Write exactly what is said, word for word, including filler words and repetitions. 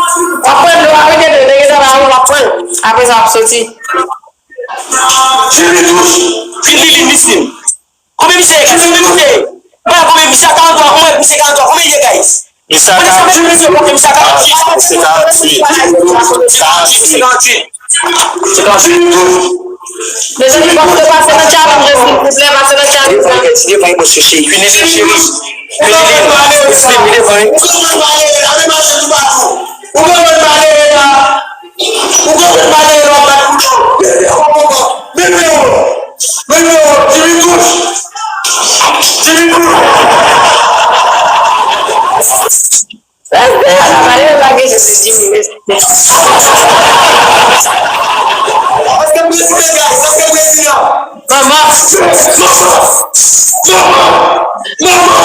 W ap pran dlo a, wi, Dede, Dede, sa va, w ap pran l. Apre sa, w ap soti. Jimmy Touch. Vin, vin, vin, vin, vin. Konbyen misye ye, guys? Konbyen misye ye? Mwen, konbyen misye? Karanntwa, mwen, misye karanntwa. Konbyen ye, guys? Misye karanntwa. Misye karanntwa. Misye karanntwa. Misye karanntwa. Mezanmi, pase nan challenge, silvouplè, pase nan challenge. Devan, devan, cheri. Vini, cheri. Vini, vini. Vini, devan. Ou konprann malere a? Ou konprann malere a, bat kouto. Men men yo. Men men yo. Jimmy Touch. Jimmy Touch. Reste la, malere pa gen Jimmy, reste. Èske m prezidan, guys? Èske m prezidan? Manman. Manman. Manman. Manman.